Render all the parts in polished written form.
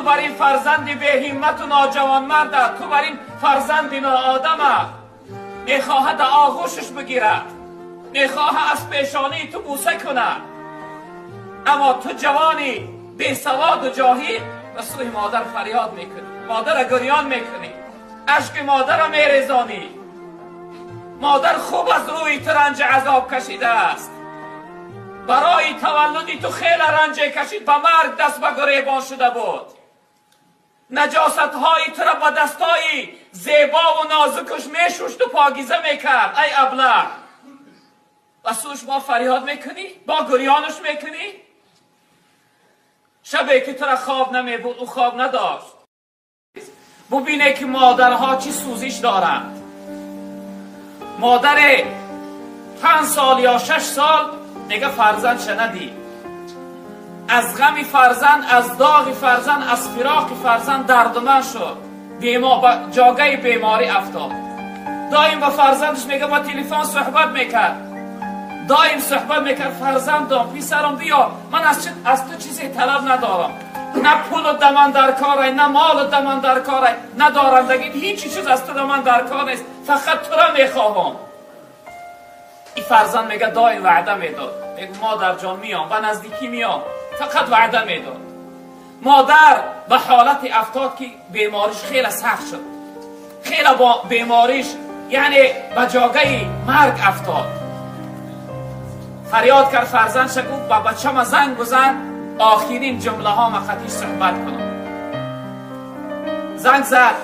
بر این فرزند به همت و ناجوانمرده، تو بر این فرزند ناآدمه. میخواهد آغوشش بگیرد، میخواهد از پیشانی تو بوسه کند، اما تو جوانی بی سواد و جاهل به سوی مادر فریاد میکنی، مادر گریان میکنی، اشک مادر را میریزانی. مادر خوب از روی تو رنج عذاب کشیده است، برای تولدی تو خیلی رنج کشید، به مرگ دست به گریبان شده بود. نجاست های تو را با دستای زیبا و نازکش میشوشت و پاکیزه میکرد. ای ابله، و سوش ما فریاد میکنی، با گریانش میکنی. شبی که تو را خواب نمیبود او خواب نداشت. ببینه که مادرها چی سوزش دارند. مادر 5 سال یا 6 سال میگه فرزند شندی، از غم فرزند، از داغ فرزند، از فراق فرزند دردمند شد، جاگه بیماری افتاد. دایم با فرزندش میگه با تلفن صحبت میکرد، دایم صحبت میکرد، فرزندم، پسرم بیا، من از تو چیزی طلب ندارم، نه پول دمن در کاره، نه مال دمن در کاره، نه دارندگی، هیچ چیز از تو دمن در کار نیست، فقط تو را میخواهم. این فرزند میگه دایم وعده میداد، میگه مادر جان میام، به نزدیکی میام، فقط وعده میداد. مادر به حالت افتاد که بیماریش خیلی سخت شد، خیلی با بیماریش یعنی به جاگه مرگ افتاد. فریاد کرد فرزندش، گفت با بچه‌م زنگ بزن، آخرین جمله ها ما خطیش صحبت کنم. زنگ زد،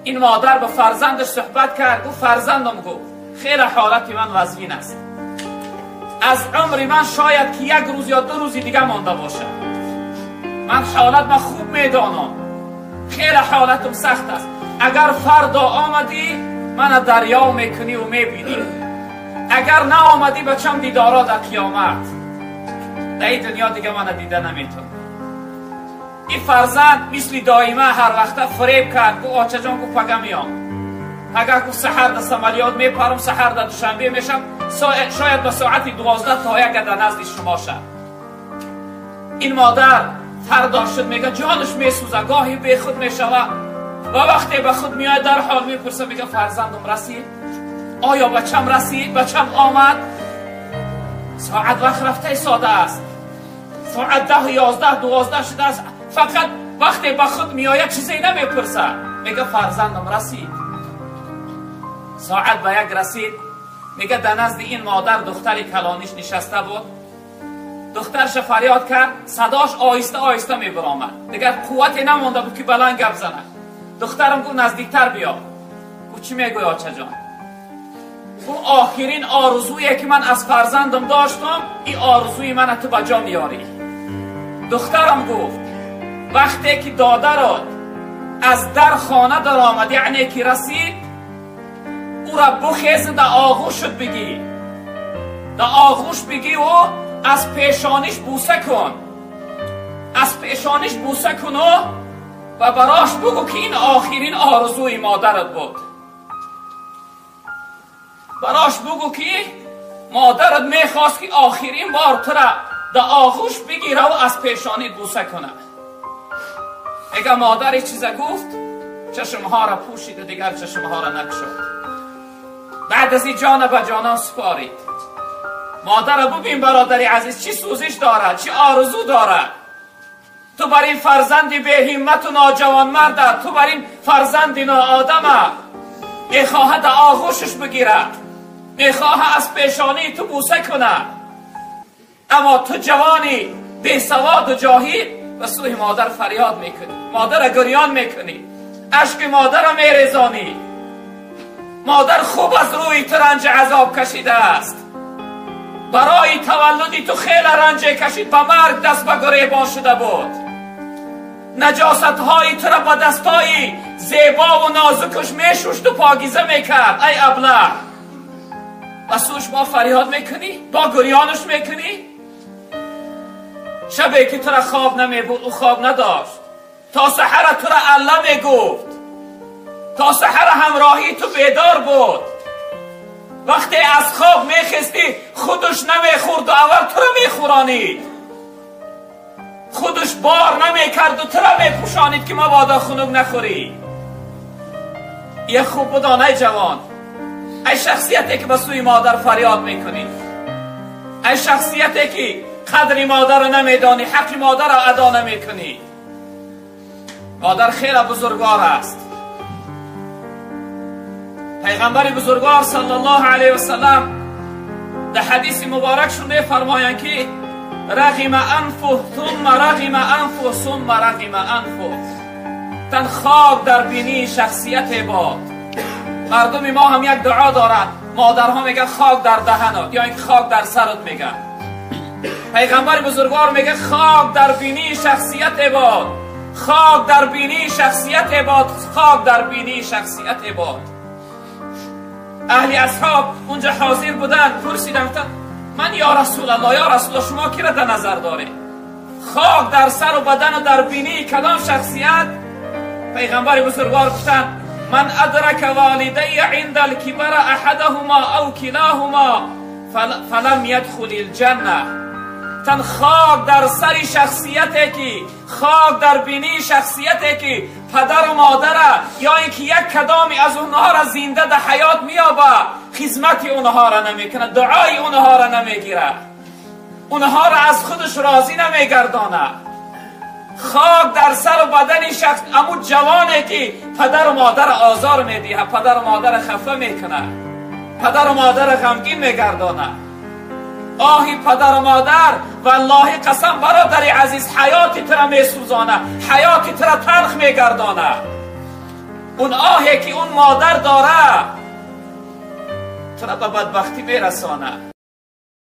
این مادر با فرزندش صحبت کرد، گفت فرزندم، گفت خیلی حالت من وزین است، از عمر من شاید که 1 روز یا 2 روز دیگه مانده باشه، من حالت من خوب میدانم، خیلی حالتم سخت است، اگر فردا آمدی من دریا میکنی و میبینی، اگر نه آمدی بچم دیدارا در قیامت، در این دنیا دیگه من دیده نمیتونم. این فرزند مثل دائمه هر وقت فریب کرد، گفت آچه جان، گفت پگه میام، پگه گفت سحر در سمالیات میپرم، سحر در دوشنبه میشم، شاید به ساعت 12 تا 1 در نزد شما شد. این مادر فردا شد میگه جانش میسوزه، گاهی بی خود میشوه و وقتی به خود میاد در حال میپرسه، میگه فرزندم رسید؟ آیا بچم رسید؟ بچم آمد؟ ساعت وقت رفته ساده است، ساعت 10 11 12 شده است، فقط وقتی به خود میآید چیزی نمیپرسه، میگه فرزندم رسید. ساعت به 1 رسید، میگه در نزد این مادر دختر کلانیش نشسته بود، دخترش فریاد کرد، صداش آهسته آهسته میبرآمد، دیگر قوتی نمانده بود که بلند گپ زنه. دخترم گفت نزدیکتر بیا. گفت چی میگوی آچه جان؟ گفت آخرین آرزویی که من از فرزندم داشتم، این آرزوی من تو به جا میاری. دخترم گفت وقتی که دادرت از در خانه در آمد، یعنی که رسید، او را بخیز در آغوشت بگی، در آغوش بگی و از پیشانیش بوسه کن، از پیشانیش بوسه کن و براش بگو که این آخرین آرزوی مادرت بود. براش بگو که مادرت میخواست که آخرین بار تو را در آغوش بگیره و از پیشانی بوسه کنه. اگه مادر چیز گفت، چشمها را پوشید و دیگر چشمها را نکشد. بعد از این جان به جانان سپارید. مادر ببین برادری عزیز چی سوزش داره، چی آرزو داره. تو بر این فرزند به همت و ناجوانمرده، تو بر این فرزند ناآدمه، میخواهد آغوشش بگیرد، میخواهد از پیشانی تو بوسه کنه، اما تو جوانی بی سواد و جاهل به سوی مادر فریاد میکنی، مادر گریان میکنی، اشک مادر را میریزانی. مادر خوب از روی تو رنج عذاب کشیده است، برای تولدی تو خیلی رنج کشید، به مرگ دست به گریبان شده بود. نجاست های تو را با دستای زیبا و نازکش میشوشت و پاکیزه میکرد. ای ابله، و سوش ما فریاد میکنی، با گریانش میکنی. شبی که تو را خواب نمیبود او خواب نداشت، تا سحر تو را الله میگفت، تا سحر همراهی تو بیدار بود. وقتی از خواب میخستی خودش نمیخورد و اول تو را میخورانید. خودش بار نمیکرد و تو را میپوشانید که مبادا خنک نخوری. یه خوب بدان ای جوان، ای شخصیتی که به سوی مادر فریاد میکنی، ای شخصیتی که قدر مادر را نمیدانی، حق مادر را ادا نمیکنی. مادر خیلی بزرگوار است. پیغمبر بزرگوار صلی الله علیه و سلم در حدیث مبارکشون میفرمایند که رغم انفه ثم رغم انفه ثم رغم انفه، تن خاک در بینی شخصیت باد. مردم ما هم یک دعا دارند، مادرها میگن خاک در دهنت یا اینکه خاک در سرت میگن. پیغمبر بزرگوار میگه خاک در بینی شخصیت باد، خاک در بینی شخصیت باد، خاک در بینی شخصیت باد. اهل اصحاب اونجا حاضر بودن، پرسیدن من یا رسول الله، یا رسول الله، شما کی را در نظر داره؟ خاک در سر و بدن و در بینی کدام شخصیت؟ پیغمبر بزرگوار گفتند من ادرک والدی عند الکبر احدهما او کلاهما فلم یدخل الجنه. تن خاک در سر شخصیتی که، خاک در بینی شخصیتی که پدر و مادر یا اینکه یک کدامی از اونها را زنده در حیات میابه، خدمت اونها را نمیکنه، دعای اونها را نمیگیره، اونها را از خودش راضی نمیگردانه. خاک در سر و بدن شخص امو جوانه که پدر و مادر آزار میدیه، پدر و مادر خفه میکنه، پدر و مادر غمگین میگردانه. آهی پدر و مادر، والله قسم برادر عزیز، حیاتی ترا میسوزانه، حیاتی ترا تلخ میگردانه. اون آهی که اون مادر داره ترا به بدبختی میرسانه.